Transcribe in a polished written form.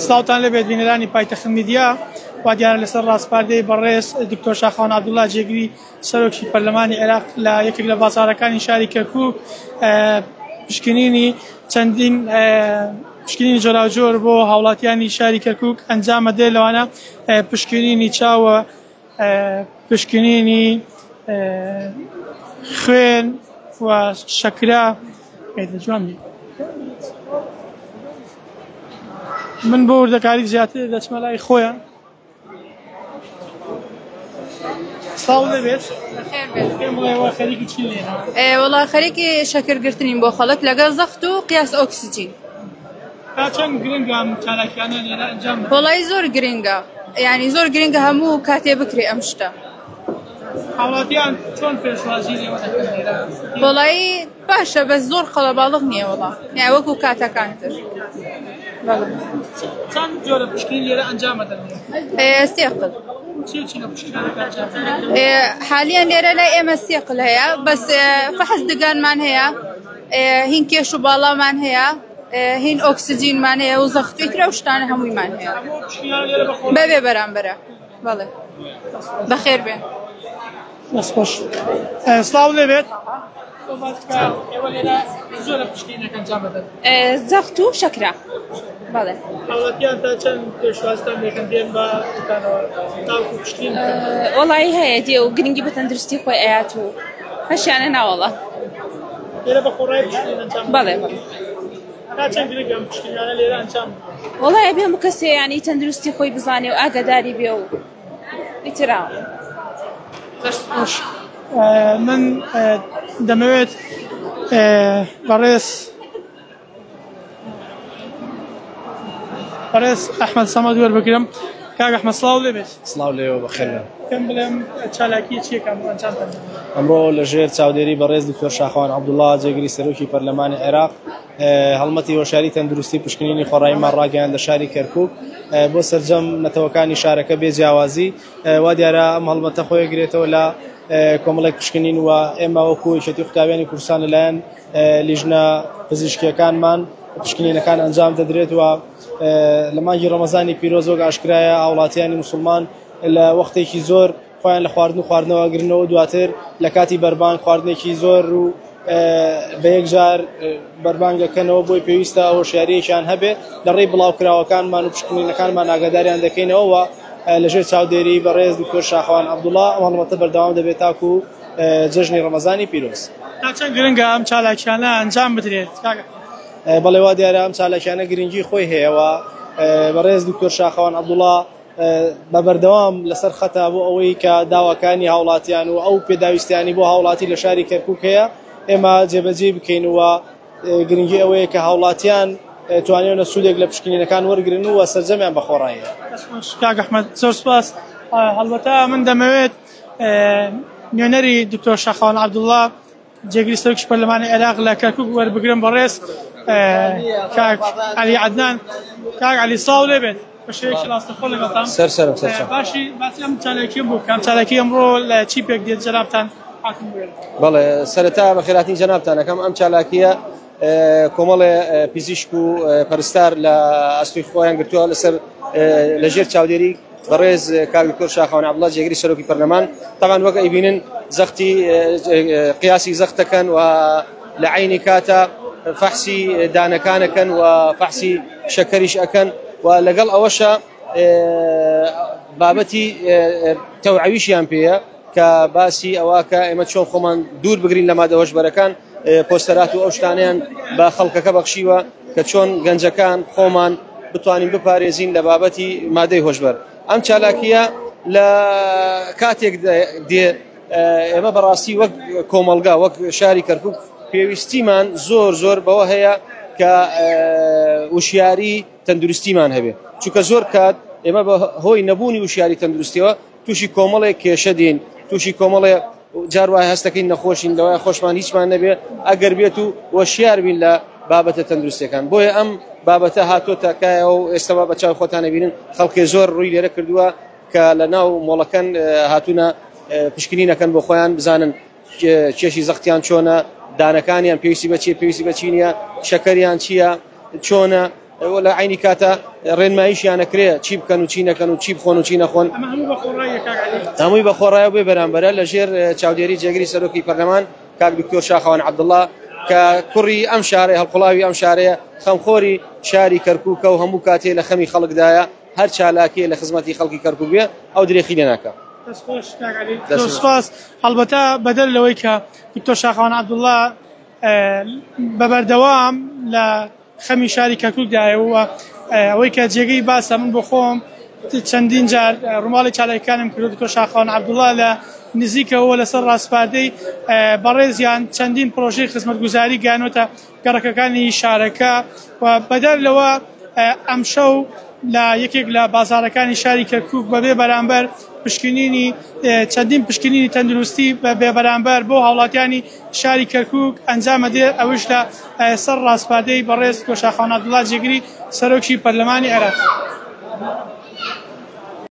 سڵاوتان لێبێت بینەرانی پایتەخت میدیا. وا دیارە لەسەر ڕاسپاردەی بەڕێز دکتۆر شاخەوان عەبدوڵا جێگری سەرۆکی پەرلەمانی عێراق لە یەکێک لە بازاڕەکانی شاری کەرکوک پشکنینی چەندین پشکنینی جۆراوجۆر بۆ هاوڵاتیانی شاری کەرکوک ئەنجامەدرێت لەوانە پشکنینی چاوە پشکنینی خوێن و شەکرە جوان من بۆ وردەکاری زیاتر دەچمە لای خۆیان سڵاو لێبێت پێم بڵێەوە خەریکی چی لێرە وەڵا خەریکی شەکرگرتنین بۆ خەڵک لەگەڵ زەخت و قیاس ئۆکسجین. تا چەند گرنگە ئەم چالاکیانە لێرە ئەنجام بدرێن؟ وەڵایی زۆر گرنگە یانی زۆر گرنگە هەموو کاتێ بکرێ ئەم شتە. هاوڵاتیان چۆن پێشوازی لێوە دەکەن لێرە؟ وەڵایی باشە بەس زۆر قەڵەباڵغ نییە وەڵا یان وەکو کاتەکان تر. بەڵێ. چەند جۆرە پشکنین لێرە ئەنجام ئەدەن؟ سێ قل. چی و چی لە پشکنینەکە ئەنجام دەدرێن؟ حالیان لێرە لای ئێمە سێ قل هەیە بەس فەحس دگانمان هەیە هین کێش و باڵامان هەیە هین ئۆکسجینمان هەیە و زەخت و ئیتر ئەو شتانە هەموویمان هەیە بەبێ بەرامبەرە بەڵێ بەخێر بێن. دەست خۆش سڵاو لێبێت زەخت و شەکرە بەڵێ هاوڵاتیان تا چەند پێشوازتان لێکەن دێن بە دوکانەوە تاوەکو پشکنین بکەن؟ وەڵایی هەیە دێ و گرنگی بە تەندروستی خۆی ئەیات و هەشیانە ناوەڵا. لێرە بە خۆڕایی پشکنین ئەنجام دەدرێت؟ بەڵێ بەڵێ. تا چەند گرنگە ئەم پشکنینانە لێرە ئەنجام بدرێن؟ وەڵای ئەبێ هەموو کەسێ یانی تەندروستی خۆی بزانێ و ئاگاداری بێ و ئیتر ئاوا. دەست خۆش من دەمەوێت بەڕێز بەڕێز ئەحمەد سەمەد وەربگرم کاک ئەحمەد سڵاو لێ بێت. سڵاو لێوە بەخێر بێن. پێم بڵێم چالاکی چیەکە ئەمڕۆ ئەنجامتان داوە؟ ئەمڕۆ لە ژێر چاودێری بەڕێز دکتۆر شاخەوان عەبدوڵا جێگری سەرۆکی پەرلەمانی عێراق هەڵمەتی هۆشیاری تەندروستی پشکنینی خۆڕاییمان ڕاگەیاند لە شاری کەرکوک بۆ سەرجەم نەتەوەکانی شارەکە بێ جیاوازی وا دیارە ئەم هەڵمەتە خۆی گرێتەوە لە کۆمەڵێک پشکنین و ئێمە وەکو یەکێتی قوتابیانی کوردستان لەلایەن لیژنە پزیشکیەکانمان پشکنینەکان ئەنجام دەدرێت و لە مانگی ڕەمەزانی پیرۆز وەک ئاشکرایە هاوڵاتیانی موسڵمان لە وەختێکی زۆر خۆیان لە خواردن و خواردنەوە ئەگرنەوە دواتر لە کاتی بەربانگ خواردنێکی زۆر و بە یەکجار بەربانگەکەنەوە بۆی پێویستە هۆشیاریەکیان هەبێ لە ڕێی بڵاوکراوەکانمان و پشکنینەکانمان ئاگاداریان دەکەینەوە و لەژێر چاودێری بەڕێز دکتۆر شاخەوان عەبدوڵا ئەم هەڵمەتە بەردەوام دەبێت تاکو جەژنی ڕەمەزانی پیرۆز. تا چەند گرنگە ئەم چالاکیانە ئەنجام بدرێت کاک ئەحمەد؟ بەڵێ وا دیارە ئەم چالاکیانە گرنگی خۆی هەیە و بەڕێز دکتۆر شاخەوان عەبدوڵا بە بەردەوام لەسەر خەتە بۆ ئەوەی کە داواکانی هاوڵاتیان و ئەو پێداویستیانی بۆ هاوڵاتی لە شاری کەرکوک هەیە ئێمە جێبەجێی بکەین و گرنگی ئەوەیە کە هاوڵاتیان توانیوانە سوودێک لە پشکنینەکان وەرگرن و سەرجەمیان بە خۆڕاییە. کاک ئەحمەد زۆر سپاس. هەڵبەتە من دەمەوێت نوێنەری دکتۆر شاخەوان عەبدوڵڵا جێگری سەرۆکی پەرلەمانی عێراق لە کەرکوک وەربگرم بەڕێز کاک عەلی عەدنان. کاک عەلی سڵاو لێ بێت. بە شێوەیەکی ڕاستەخۆ لەگەڵتان سەر سەرم سەر چاو. باشی باسی ئەم چالاکیە بۆ بکەم چالاکی ئەمڕۆ لە چی پێک دێت جەنابتان هاتن بۆ ئێرە؟ بەڵێ سەرەتا بەخێرهاتنی جەنابتان ئەکەم ئەم چالاکیە کۆمەڵێ پزیشک و پەرستار لە ئەستۆی خۆیان گرتووە لەسەر لەژێر چاودێری بەڕێز کاک دکتۆر شاخەوان عەبدوڵا جێگری سەرۆکی پەرلەمان تەبان وەک ئەیبینن زەختی قیاسی زەختەکەن و لە عینی کاتە فەحسی دانەکانەکەن و فەحسی شەکەریش ئەکەن و لەگەڵ ئەوەشە بابەتی تەوعەویشیان پێیە کە باسی ئەوە کە ئێمە چۆن خۆمان دوور بگرین لە مادە هۆشبەرەکان پۆستەرات و ئەو شتانیان بە خەڵکەکە بەخشیوە کە چۆن گەنجەکان خۆمان بتوانین بپارێزین لە بابەتی مادەی هۆشبەر ئەم چالاکیە لە کاتێک دێ ئێمە بەڕاستی وەک کۆمەڵگا وەک شاری کەرکک پێویستیمان زۆر زۆر بەوە هەیە کە وشیاری تەندروستیمان هەبێ چونکە زۆر کات ئێمە بە هۆی نەبوونی وشیاری تەندروستیەوە تووشی کۆمەڵێک کێشە دین تووشی کۆمەڵێ جار وای هەستەکەین نەخۆشین لەوای خۆشمان هیچمان نەبێ ئەگەر بێت و وەشیار بین لە بابەتە تەندروستیەکان بۆیە ئەم بابەتە هاتۆتە کایەوە و ئێستا بە چاوی خۆتان ئەبینن خەڵکێ زۆر ڕووی لێرە کردووە کە لە ناو مۆڵەکەن هاتوونە پشکنینەکەن بۆ خۆیان بزانن کێشی زەختیان چۆنە دانەکانیان پێویستی بە چیە پێویستی بە چی نییە شەکەریان چییە چۆنە. و لە عەینی کاتا ڕێنماییشیان ئەکرێ چی بکەن و چی نەکەن و چی بخۆن و چی نەخۆن. ئەمە هەموو بە خۆڕاییە کاک عەلی؟ هەمووی بە خۆڕایە و بێ بەرامبەرە لە ژێر چاودێری جێگری سەرۆکی پەرلەمان کاک دکتۆر شاخەوان عەبدوڵڵا کە کوڕی ئەم شارەیە، هەڵقوڵاوی ئەم شارەیە، خەمخۆری شاری کەرکووکە و هەموو کاتێ لە خەمی خەڵکدایە، هەر چالاکییە لە خزمەتی خەڵکی کەرکووک بێ ئەو درێخی لێ ناکا. دەست خۆش کاک عەلی. زۆر سوپاس. هەڵبەتە بەدەر لەوەی کە دکتۆر شاخەوان عەبدوڵڵا بە بەردەوام لە خەمی شاری کەرکوکدایە و ئەوەی کە جێگەی باسە من بۆ خۆم چەندین جار ڕووماڵی چالاکیەکانم کردو دکتۆر شاخەوان عەبدوڵا لە نزیکەوە لەسەر ڕاسپاردەی بەڕێزیان چەندین پرۆژەی خزمەتگوزاری گەیانوەتە گەڕەکەکانی شارەکە و بەدەر لەوە ئەمشەو لە یەکێک لە بازاڕەکانی شاری کەرکوک بەبێ بەرامبەر پشکنینی چەندین پشکنینی تەندروستی بە بێ بەرامبەر بۆ هاوڵاتیانی شاری کەرکوک ئەنجام ئەدرێت ئەوەیش لە سەر ڕاسپاردەی بەڕێز کۆشاخان عەبدوڵا جێگری سەرۆکی پەرلەمانی عێراق.